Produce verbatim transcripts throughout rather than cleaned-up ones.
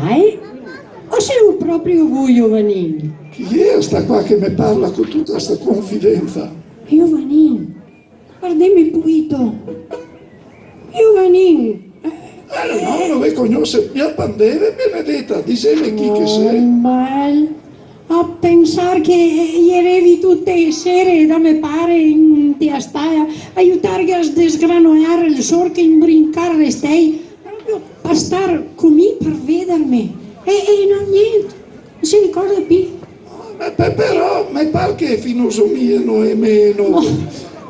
Eh? O seo proprio vu, Giovanin? Chi xe sta qua che me parla co tuta sta confidensa? Giovanin, vardeme puito. Giovanin. Eh, no, no ve cognose, mia pandeve, benedeta, diseme chi che xe. Oh, bel. A pensar che ierevi tute e sere da me pare inte a stala, a iutarghe a sdesgranolar el sorche, inbrincar restei, proprio par star co mi, par vederme. E, e no, gnente, no se ricorda pi. Ma pe-, però, me par che finosomie no xe meno. Oh.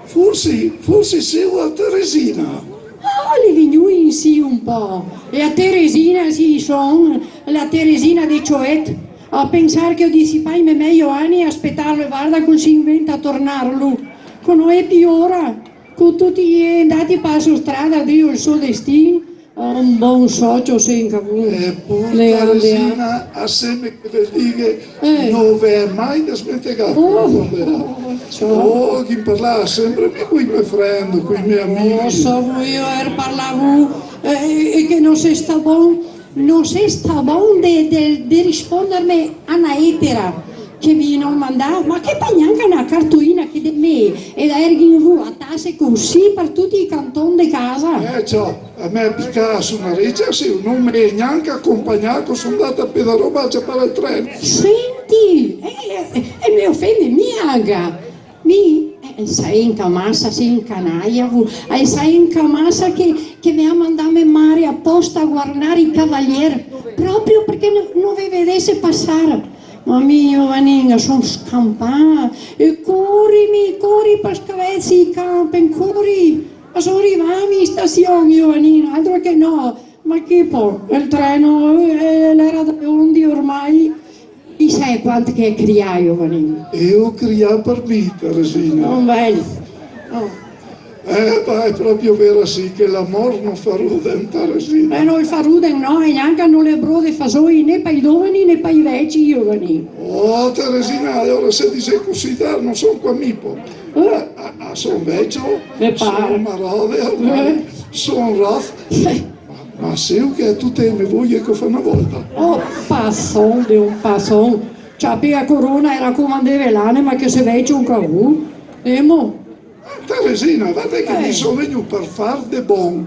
Forsi, forsi seo a Teresina. Oh, l'è vegnù in sì un po'. E a Teresina, sì, son la Teresina de Cioet. A pensar che go disipà i me mejo ani a spetarlo, e varda co el se inventa tornarlo. Co no xe pi ora, co tuti i è ndati pa sostrada drio el so destin. Oh, un bon socio, sì, anca vu. E pur Teresina, a seme che ve dighe, eh, no ve è mai desmentegà. Oh, ciò. Oh, ghin parlava senpre mi coi me friend, coi me amighi. Oh, so, vu, mi, eh, parlavo, eh, e che no se sta bon, no se sta bon de, de, de risponderme a na etera che ve go mandà, ma che poi gnanca na cartoina che de me, e da erghin vu a tase cusì par tuti i canton de casa. Eh, ciò, a me pica su na recia, se no me gnanca acompagnà, co so ndata a pedaroba a ciapar el tren. Senti, eh, eh, eh, me ofende mianca. Mi, eh, el sa anca masa, se incanaia, vu, el sa anca masa che, che me ga mandà me mare aposta a guardar i cavalier, proprio parché no, no ve vedese pasar. Ma mi, Giovanin, son scampà, e cori, mi, cori par scavarse i campe, cori, ma son rivà mi in stasion, Giovanin, altro che no. Ma che po', el treno, eh, l'era da ondi ormai, i sa quanto che crià, Giovanin. E go crià par mi, Teresina. Oh, bel. Oh. Eh, ma xe proprio vera, sì, che l'amor no fa ruden, Teresina. Eh, no fa ruden, no, e gnanca no l'è bro de fasoi né pai dovani né pai veci, Giovanin. Oh, Teresina, e ora se dise cusì, dai, no son qua mi po'. Eh? A, a, a son vecio, me par, son marode, ormai, eh, son roz. Sì. Ma, ma seo che a tute me voie che go fa na volta. Oh, pason de un pason. Ciapi a corona e racomandeve l'anema che se vecio un cavù. Emo. Teresina, varda che, eh, mi so vegnù par far de bon.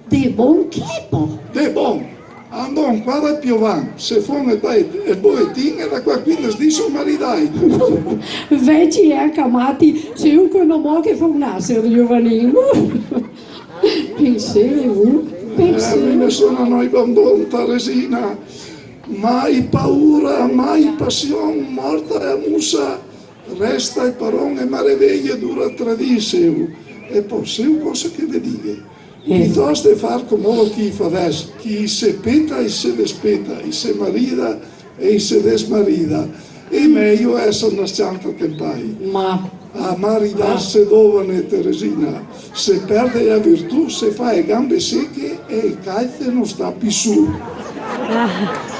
De bon che po? De bon. Andon qua dal Piovan, se fon el bai-, el boetin e da qua a quindese dì son maridai. Veci e anca mati, se un che no mo che fon naser, Giovanin. Penseve vu, penseve. Eh, mi me son a noi bambon, Teresina. Mai paura, mai pasion, morta e a musa. Resta el paron e mareveje dura tre dì, seo. E po', seo, cosa che ve dighe? Eh. Pitosto de far come chi fa deso, chi se peta e se despeta, e se marida e se desmarida. E mejo eser na s-cianta tenpai. Ma. A maridarse dovane, Teresina. Se perde a virtù, se fa e gambe seche e e calze no sta pi su. Ah.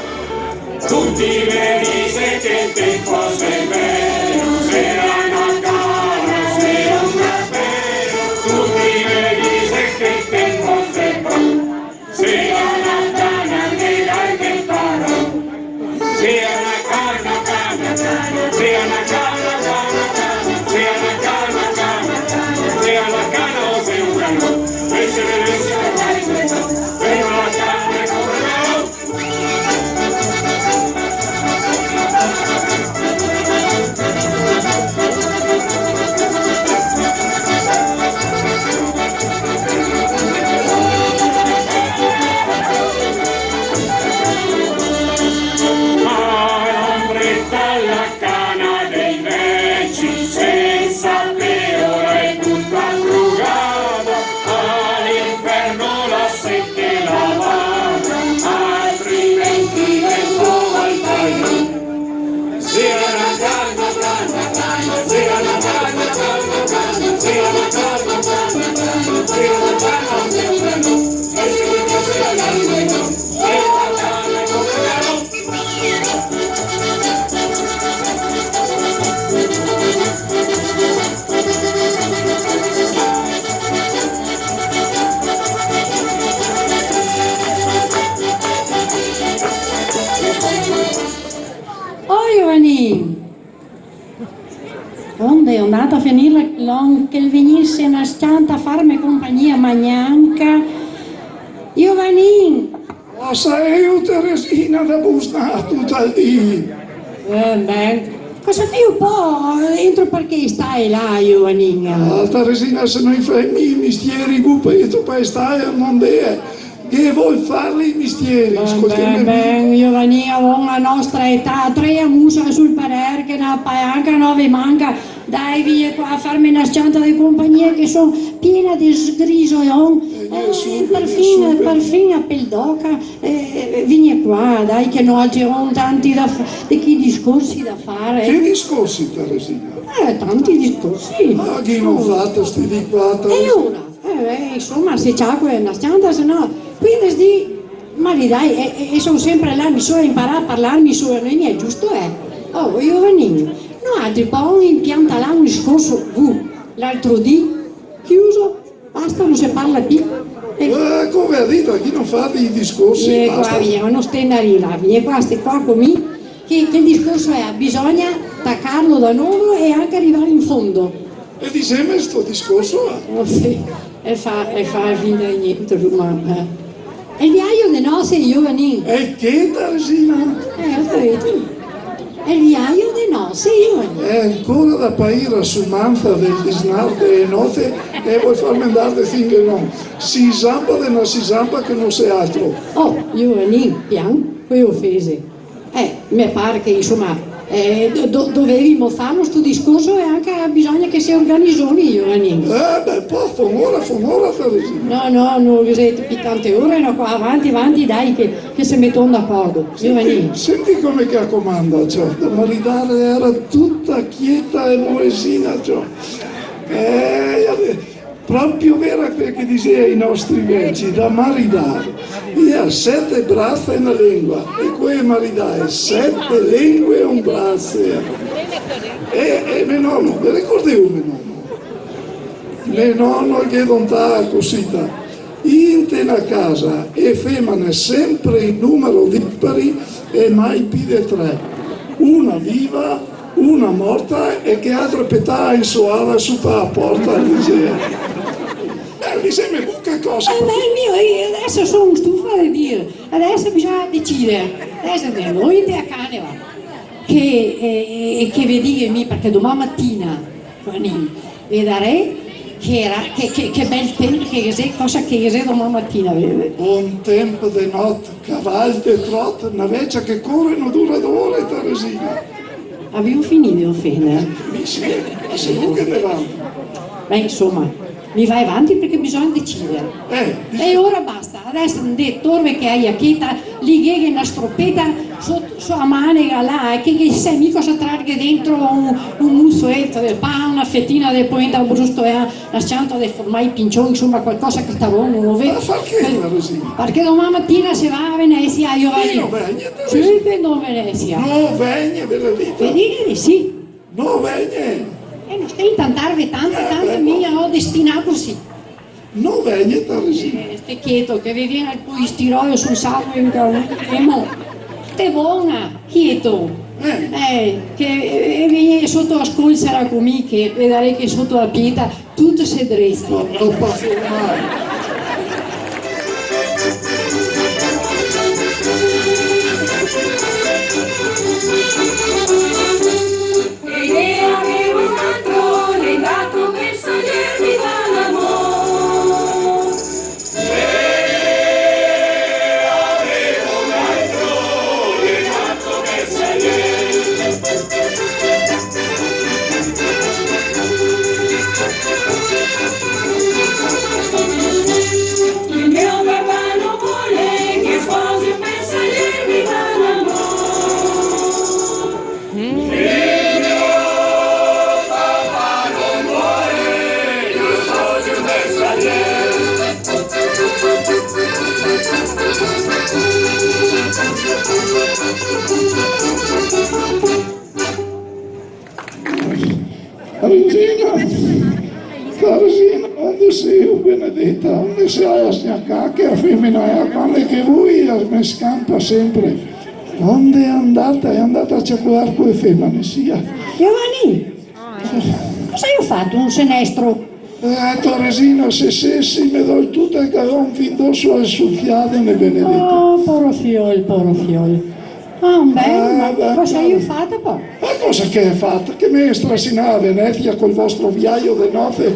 Tuti me dise che el tenpo xe belo, se ga na cana, se ga un rapelo. Tuti me dise che el tenpo xe bon, se ga na cana, me ga el paron. Se ga na cana, cana, cana, se ga na cana, cana, cana, se ga na cana, cana, cana, se ga na cana o se un galon. E se vedese che fai questo, se ga na cana, cana, cana. Ma l'ombreta la cana dei veci, sensa peora e tuta frugada, a l'inferno la se che la vada, altrimenti me so al paese. Sia la calma, calma, calma, sia la calma, calma, calma, sia la calma, calma, calma, sia la calma, sia la calma, sia la calma, sia la calma. Oh, Giovanin! Onde xe ndata a finir là che el vegnise na s-cianta a farme conpagnia, ma gnanca. Giovanin! Cosa xe, Teresina, da busnar tuto el dì? Eh, ben, cosa fio po'? Entro par che stae là, Giovanin? Ah, Teresina, se no i femo i mistieri, gu, par, par stae, no ndea. Ghe vol farli i mistieri, ben, scolteme ben, mi. Ben, Giovanin, a nostra età, tre a musa sul parer che na palanca no ve manca. Dai, vigne qua a farme na s-cianta de conpagnia che son piena de sgrisoion. Eh, eh, vien subito, perfin, vien subito. Perfin a pel d'oca. Eh, vigne qua, dai, che no gavemo tanti da fa-, de chi discorsi da fare. Che discorsi, Teresina? Eh, tanti discorsi. Ah, che no fato sti dì qua, Teresina? E ora? Eh, eh, insoma, se ciaco na s-cianta, se no, quindese dì, ma dai, e, e, e son sempre là, mi so inparà a parlar, mi so, no xe mia giusto, eh. Oh, Giovanin, noaltri po' inpianta là un discorso, vu, l'altro dì, chiuso, basta, no se parla pì. E eh, come ga dito, chi no fa dei discorsi, eh, basta. Qua, via, no ste ndar là, vien qua, ste qua con mi, che, che el discorso xe, bisogna tacarlo da novo e anca rivar in fondo. E diseme sto discorso, eh? Oh, sì. E fa, e fa finta de gnente, ma, eh. El viajo de noze, Giovanin. E che, Teresina? Eh, go capìo. El viajo de noze, Giovanin. E ancora da pair a su manza del disnar de noze, e vol farme ndar de zinguenon. Se zampa de na se zampa che no xe altro. Oh, Giovanin, pian, co le ofese. Eh, me par che, insoma, eh, do-, do-, dovevimo farlo sto discorso e anca bisogna che se organizoni, Giovanin. Eh, beh, po, fa un'ora, fa un'ora, Teresina. No, no, no, no xe pì tante ore, no, qua, avanti, avanti, dai, che, che se metemo d'acordo, Giovanin. Senti, senti come che la comanda, ciò, da maridar la gera tuta chieta e moesina, ciò. Eh, Proprio vera quel che disea i nostri veci, da maridar i ga sete brasa e na lengua, e quee maridae sete lengue e un braso. E, e me nono, ve ricordeu me nono? Me nono el ghe contava cusita: inte na casa e femane sempre in numero dispari e mai pì de tre. Una viva, una morta e che altra petà insoada su pa la porta, disea. Eh, diseme, bu che cosa? Eh, beh, mi, eh, deso son stufa de dir, deso bisogna decider. Deso ndemo inte a cà, va. Che, eh, eh, che ve diga mi, parché doman matina, Giovanin, vedarè che ra-, che, che, che bel tempo che xe, cosa che xe doman matina, vede? Bon tempo de not. Caval de trot, na vecia che core no dura do ore, Teresina. Gavìo finìo de ofender? Mi sì, ma xe lu che me va. Beh, insoma, mi vae avanti parché bisogna decider. Eh, dici. E ora basta, deso ndè, torve che la xe cheta, lighegheghe na stropeta soto, so la manega là, e che, che se mi cosa trarghe dentro un, un musoleto de pan, na fetina de polenta brustoleà, na s-cianta de formai pincion, insoma, qualcosa che sta bon, no ve-, ma parché, Teresina? Parché doman matina se va a Venesia, Giovanin. E no vegne, Teresina? Sì, che no Venesia. No vegne, ve lo digo. Ve digo de sì. No vegne. E no sté intantarve tanto, eh, tanto beh, mi la go destinà cusì. No vegne, Teresina. Eh, sté chieto, che ve vien el polistiroio sul sangue, anca un, e mo. Sté bona, chieto. Eh. Eh, che, eh, vegni soto la scolsera co mi, che vedarè che soto la pieta Tuto se dresa. No, no pasa mai. Regina, Regina, onde seo, benedeta? Onde se la ga sgnacà chea femena, eh? Quande che voi, la me scampa sempre. Onde xe andata? Xe andata a ciacolar co e femane, sia. Giovanni, cosa ghe go fato, un senestro? Eh, Teresina, se, se, se me dol tute e caron fin doso al so fià, ne benedeta. Oh, poro fiol, poro fiol. Ah, un bel, ah, ma beh, cosa ghe go fato po? Ma cosa che ghe go fato? Che me strasinà a Venesia col vostro viaio de noze,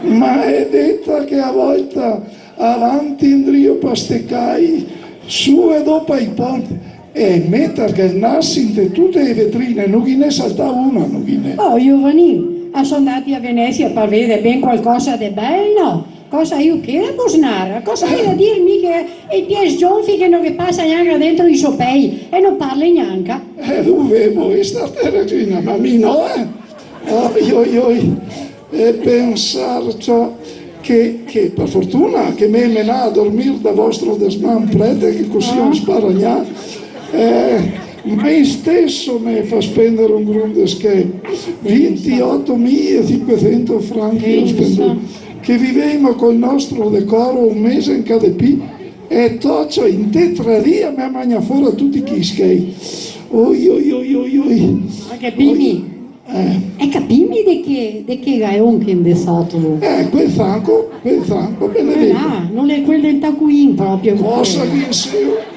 ma xe deta che a volta avanti indrio pa ste cai, su e do pa i ponti, e meter el nas inte tute e vetrine, no ghi n'è saltà una, no ghi n'è. Oh, Giovanni, a son ndati a Venesia par veder ben qualcosa de bel, no? Cosa, mi che la bosnara? Cosa, eh, ghe da dir mi che i pie sgionfi che no ghe pasa gnanca dentro i so pei e no parle gnanca? Eh, dove voi sta Teresina, ma mi no, eh? Oi, oi, oi. E pensar ciò che, che par fortuna che me menà a dormir da vostro desman prete, che cusì no sparagnà. Eh, ma mi steso me fa spender un grum de schei. Vintioto mila e sinquesento franchi go spendù, che vivemo col nostro decoro un mese in ca de pi, e tocio, inte tre dì me magnà fora tuti chi schei. Oi, oi, oi, oi, oi. Ma che pimi? Eh. E capimi de che, de che gaon che ndè soto? Eh, quel franco, quel franco, benedeto. Eh, là, no l'è quel del tacuin proprio. Cosa che inseo?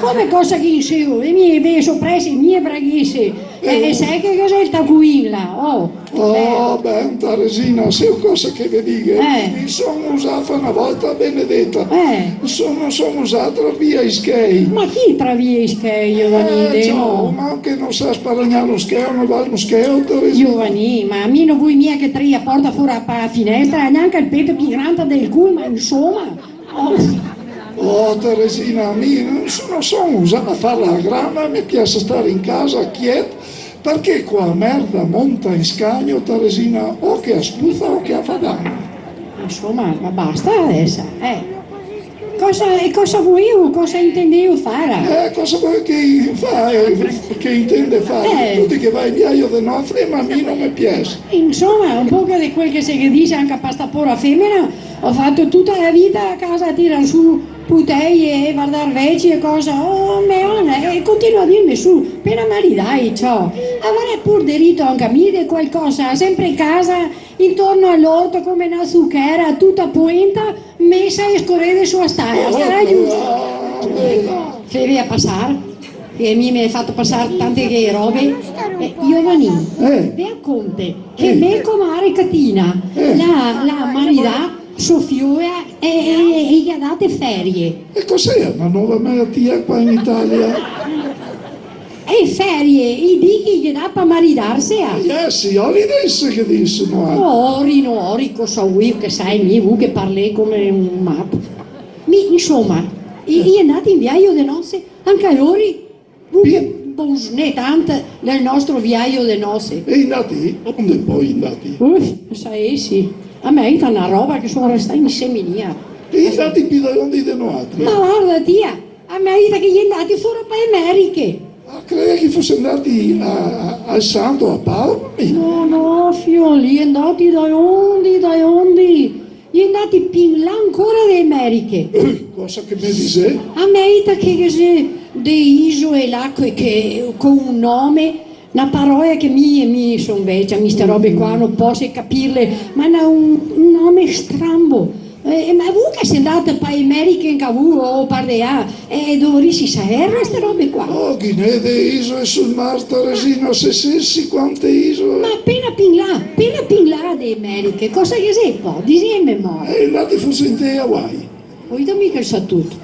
Come cosa che inseo? E mi, e me soprese, e mie braghese. Eh, eh, e sa che cos'è el tacuin là? Oh. Oh, eh, beh, Teresina, seo cosa che ve digo, eh, mi son usà fa na volta, benedeta. Eh. Son, son usà trar via i schei. Ma chi tra via i schei, Giovanni? Eh, ciò, ma che no sa sparagnar lo scheo, no val lo scheo, Teresina. Giovanni, ma mi no voi mia che trai a porta fora pa la finestra, gnanca el peto pi grande del cul, ma insoma. Oh. Oh, Teresina, mi no so-, no son usà a far la grana, me piase star in casa, chiet, parché qua merda monta in scagno, Teresina, o che a spuza o che a fa dano. Insoma, ma basta deso, eh. Cosa, e cosa voevo, cosa intendeo far? Eh, cosa voevo che fa, eh, che intende far? Eh. Tuti che va in viaio de noze, ma a mi no me piase. Insoma, un poco de quel che se ghe dise anca pa sta pora femena, go fato tuta la vita a casa a tirar su puteie e vardar veci e cosa. Oh, me ona, e continua a dirme su, pena maridai, ciò. Avarè pur derito anca mi de qualcosa, senpre in casa, intorno a l'orto come na zuchera, tuta poenta, mesa e scorede su a stala, sarà giusto? Feve a pasar, che mi me ga fato pasar tante che robe. Eh, Giovanni, eh, ve a conte che, eh, me comare Catina, eh, la, la maridà so fiola e, e, e i ghe ga date ferie. E cos'è, na nova malatia qua in Italia? E ferie, i dì che i ghe dà pa maridarse, ah? Yes, holidays che disemo, eh. No, ori, no, ori, cosa vuto che sai, mi, vu che parlè come un mato. Mi, insoma, i, i xe ndati in viaio de noze, anca lori, vu che bosnè tanto del nostro viaio de noze. E i xe ndati? Onde po i xe ndati? Uf, no saesi. A me ga dito na roba che son restà inseminìa. E i xe ndati pi da onde de noaltri? Ma varda, tia, a me ga dito che i xe ndati fora pa e Americhe. Ah, credea che i fose ndati a, a, al Santo, a Paolo? No, no, fiol, i xe ndati da onde, da onde? I xe ndati pi in là ancora de Americhe. Eh, cosa che me disè? A me ga dito che, che xe de isoe là che, che, co un nome, na parola che mi, mi son vecia, mi ste robe qua no poso capirle, ma na, un, un nome stranbo. Eh, ma vu che sé ndata pa Americhe anca vu, o par de là, eh, dovarisi saverle ste robe qua. Oh, ghi n'è de isoe sul mar, Teresina, se sesi quante isoe. Ma pena pi in là, pena pi in là de Americhe, cosa che xe po? Diseme mo. Eh, là te fose inte Hawaii. Voi da mi che sa tuto.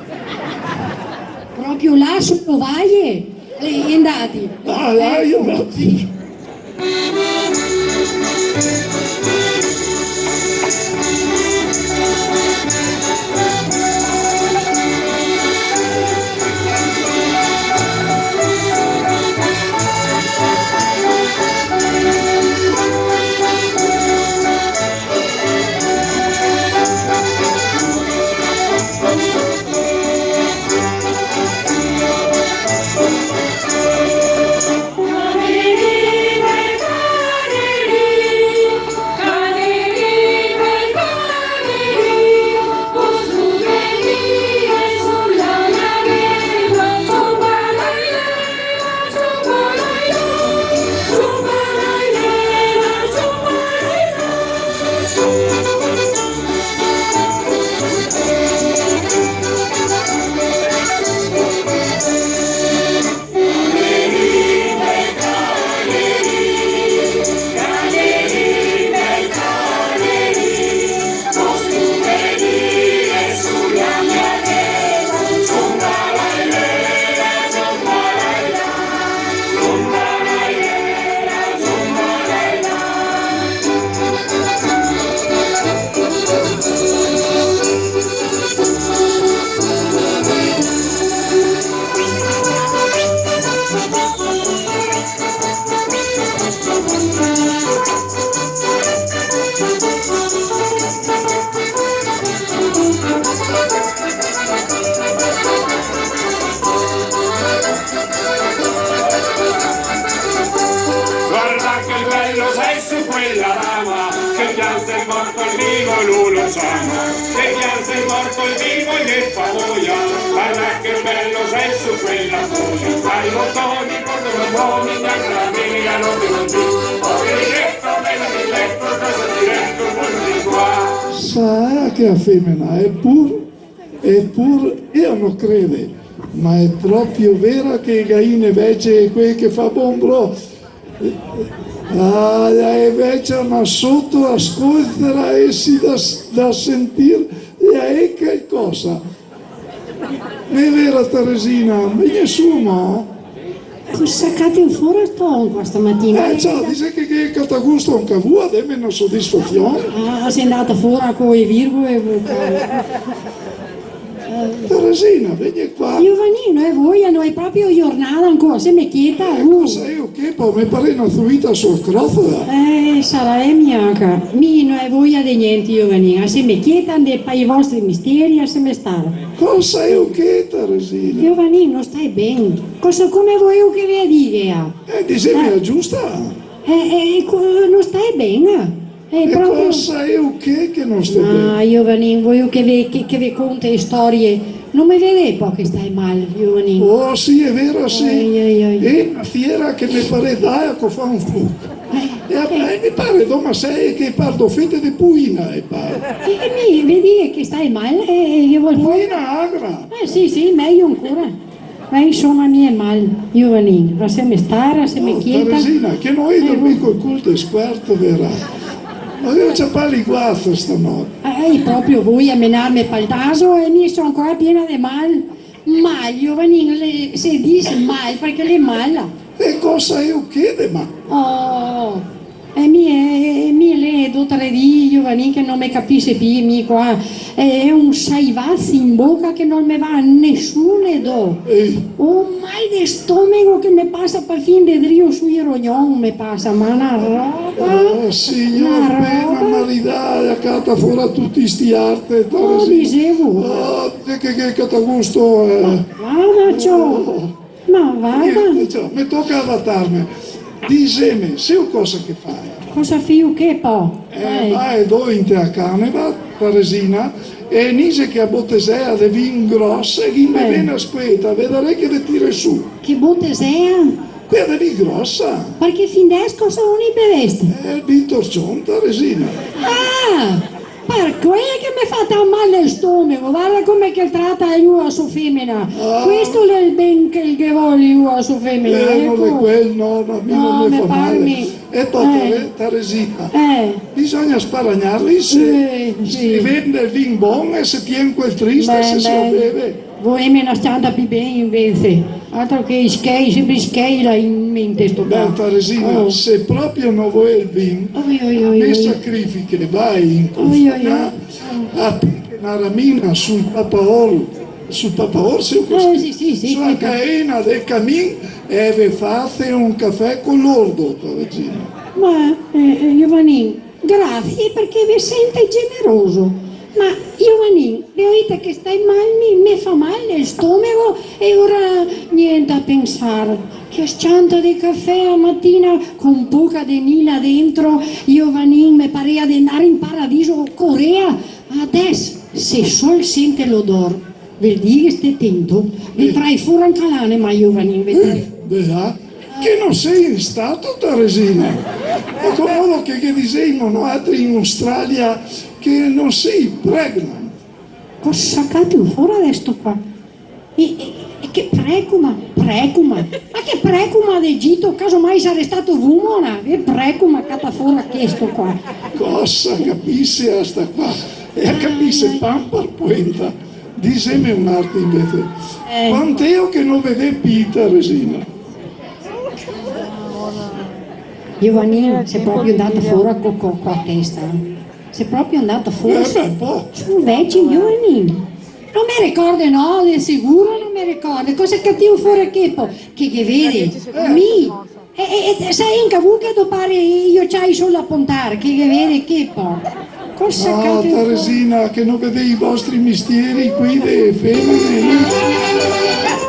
Proprio là su Hawaii, eh, i xe ndati. Ah, là, i xe ndati. Su quela rama, che pianse el morto el vivo, lu lo ciama, che pianse el morto el vivo e ghe fa voia, varda che belo xe su quela foia, ai botoni, porto botoni, bianca la mela, no te lo digo, o che direto, bela direto, cosa direto, vuol dir qua. Sarà che la femena xe pur Epur, mi no credo, ma xe proprio vera che e gaine vece xe quee che fa bon bro-, ah, e xe vecia, ma soto la scoltera e si dà, dà sentir, e xe calcosa. Xe vera, Teresina, vegni su, no? Cosa cati fora sto onco stamatina? Eh, ciò, dixe che, che cata gusto anca vu, deme na sodisfazion. Ah, xe ndata fora co e virgole, vuca. Teresina, vegni qua. Giovanin, no xe voia, no xe proprio giornada ancora, seme chieta, eh, uh. Cosa xe, che po, me pare na zuita sul crozo, eh. Eh, sarà, eh, mia ca. Mi no xe voia de gnente, Giovanin, ah, seme chieta, ndè pa i vostri misteri, ah, seme stara. Cosa xe che, Teresina? Giovanin, no stae ben. Cosa, come voeu che ve dighe, ah? Eh, dixeme la giusta. Eh, eh, co-, no stae ben, ah. Eh, e proprio cosa xe che, che no stae ben? Ah, Giovanin, voeu che ve, che, che ve conte e storie. No me vedè po che stae mal, Giovanin? Oh, sì, xe vera, sì. Ai, ai, ai. E na fiera che me pare d'aia co fa un fuc. Eh, e a, eh, me pare doma sei che par do fete de puina, e par. E, e mi, vedì che stae mal, e, e ghe vol... Puina agra. Eh, sì, sì, mejo ancora. Ma insoma, mi xe mal, Giovanin, laseme stare, laseme chieta. Oh, Teresina, che no xe dormì col cul descuerto, vera? Ma mi go ciapà el guazo stanote. Eh, eh, proprio voia menarme pal naso e mi so ancora piena de mal. Mal, Giovanin, le, se dise mal, parché l'è mala. E cosa xe che de mal? Oh. E mi, e, e mi l'è do tre dì, Giovanin, che no me capise pì, mi qua, e, e un saivazi in boca che no me va a nesune do. Eh. Un mal de stomego che me pasa parfin de drio sui rognon, me pasa, ma na roba, oh, signor, na roba. Pena maridada, cata fora tuti sti arte, oh, Teresina. Disevo. Ah, che, che, che cata gusto, eh. Ma, ma ciò. Oh. Ma varda. Gnente, ciò, me toca adatarme. Dixeme, seo cosa che fai? Cosa fio che po? Eh, eh. Vae do inte a caneva, Teresina, e gnise che a botexea de vin grosa, e ghin bevè na scueta, vedarè che ve tire su. Che botexea? Quea de vin grosa. Parché fin deso cosa no i beveste? Eh, el vin torcion, Teresina. Ah! Par quel che me fa tan mal el stomego, varda come che el trata lu a so femena. Ah. Questo l'è el ben che el ghe vol lu a so femena, eh, eco. No, de quel no, no, a mi no me fa mal. E po, eh, Teresina, eh, bisogna sparagnarli se, eh, sì, se vende el vin bon e se tien quel triste, beh, se se lo beve. Voeme na s-cianta pì ben invese. Altro che schei, senpre schei là in mente sto qua. Beh, Teresina, oh, se proprio no voè el vin, oi, oi, oi, me sacrifiche, vae in cusina, a piche na ramina sul papaor, sul papaor, sì, cusì, eh, sì, sì, sì, su la caena del camin e ve fase un cafè co l'ordo, Teresina. Ma, eh, eh, Giovanin, grasie, parché ve sente generoso. Ma, Giovanin, ve go dito che stae mal, mi, me fa mal el stomego e ora gnente a pensar. Che s-cianta de cafè a matina con poca de nina dentro, Giovanin, me parea de ndar in paradiso, Corea. Adeso, se sol sente l'odor, ve dighe, ste tento, ve trae fora anca l'anema, Giovanin, ve trae. Eh, beh, ah. Che no sei in stato, Teresina? Xe come che, che dixemo noaltri in Australia che no sei pregnant. Cosa cati fora de sto qua? E, e, e che precuma, precuma? Ma che precuma de Egito? Caso mai sarè stato vu, mona? Che precuma cata fora questo qua? Cosa capise a sta qua? E a capise pan par poenta. Dixeme un'arte invese. Eh. Quant'eo che no ve ved pì, Teresina? Giovanin, se proprio ndata fora co, co, co a testa, eh. Se proprio ndata fora. Eh, beh, po. Son veci, Giovanin. No me recorde, no, de sicuro no me recorde. Cosa cati fora che po? Che, che vede? Eh. Mi E, e, e, sa, anca vu che dopare i ociai solo a pontar, che, che vede che po. Cosa... Ah, cati fora? Teresina, che no vedè i vostri mistieri qui de femene, eh?